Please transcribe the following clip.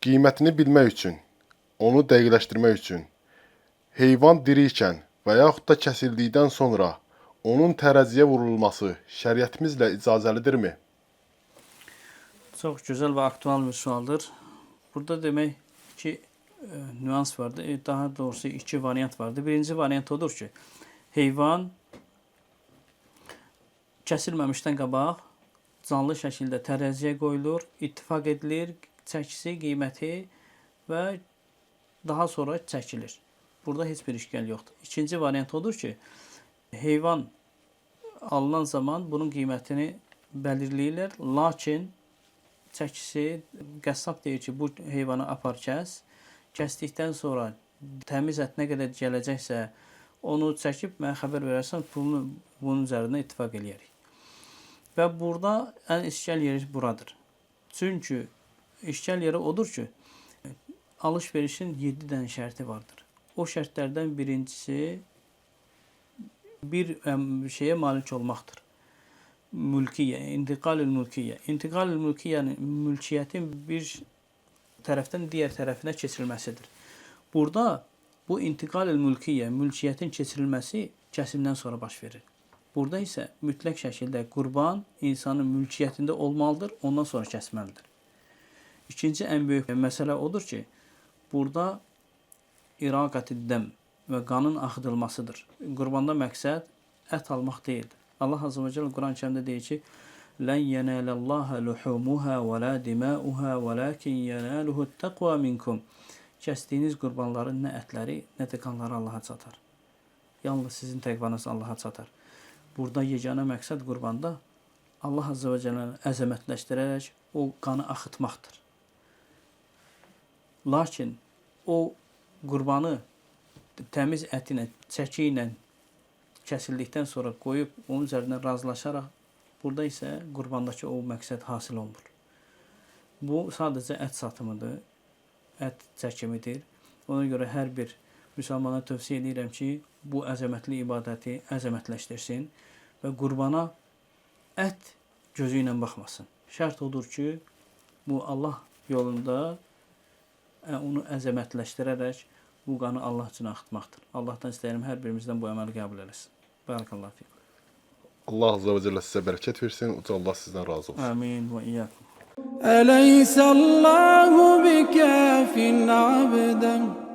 Qiymətini bilmək üçün, onu dəqiqləşdirmək üçün heyvan diri ikən və yaxud da kəsildikdən sonra onun tərəziyə vurulması şəriətimizlə icazəlidirmi? Çox gözəl və aktual bir sualdır. Burada demək iki nüans vardır. Daha doğrusu iki variant vardır. Birinci variant odur ki, heyvan kəsilməmişdən qabaq canlı şəkildə tərəziyə qoyulur, ittifaq edilir, çəkisi, qiyməti və daha sonra çəkilir. Burada heç bir işgəl yoxdur. İkinci variant odur ki, heyvan alınan zaman bunun qiymətini belirləyirlər, lakin çəkisi qəssab deyir ki, bu heyvanı apar kəs. Kəsdikdən sonra təmiz ət nə qədər gələcəksə, onu çəkib mənə xəbər verərsən, pulunu bunun üzərində ittifaq eləyərik. Və burada ən işgəl yeri buradır. Çünki işgəl yeri odur ki, alış-verişin 7 dənə şərti vardır. O şərtlərdən birincisi bir şeyə malik olmaqdır. Mülkiyyə, intiqalül mülkiyyə. İntiqalül mülkiyyə, yəni mülkiyyətin bir tərəfdən digər tərəfinə keçirilməsidir. Burada bu intiqalül mülkiyyə, mülkiyyətin keçirilməsi kəsimdən sonra baş verir. Burada isə mütləq şəkildə qurban insanın mülkiyyətində olmalıdır, ondan sonra kəsməlidir. İkinci ən böyük məsələ odur ki, burada iraqat-ı dəm və qanın axıdılmasıdır. Qurbanda məqsəd ət almaq deyildir. Allah Azze və Celle Quran-ı Kərimdə deyir ki: "Lən yenalallaha luhumuha və la dimauha, velakin yenaluhu taqva minkum." Kəsdiyiniz qurbanların nə ətləri, nə də qanları Allaha çatar. Yalnız sizin təqvanız Allaha çatar. Burada yeganə məqsəd qurbanda Allah Azze və Cəlləni əzəmətləşdirərək o qanı axıtmaqdır. Lakin o qurbanı təmiz əti ilə, çəki ilə kəsildikdən sonra qoyub onun üzərindən razılaşaraq burada isə qurbandakı o məqsəd hasil olmur. Bu sadəcə ət satımıdır, ət çəkimidir. Ona görə hər bir müsəlmana tövsiyə edirəm ki, bu əzəmətli ibadəti əzəmətləşdirsin və qurbana ət gözü ilə baxmasın. Şərt odur ki, bu Allah yolunda onu əzəmətləşdirərək bu qanı Allah üçün axıtmaqdır. Allahdan istəyirəm hər birimizdən bu əməli qəbul eləsin. Barakallahu fikum. Allah Azze və Celle sizə bərəkət versin. Uca Allah sizdən razı olsun. Amin və iyyakum. أليس الله بكاف عبدا؟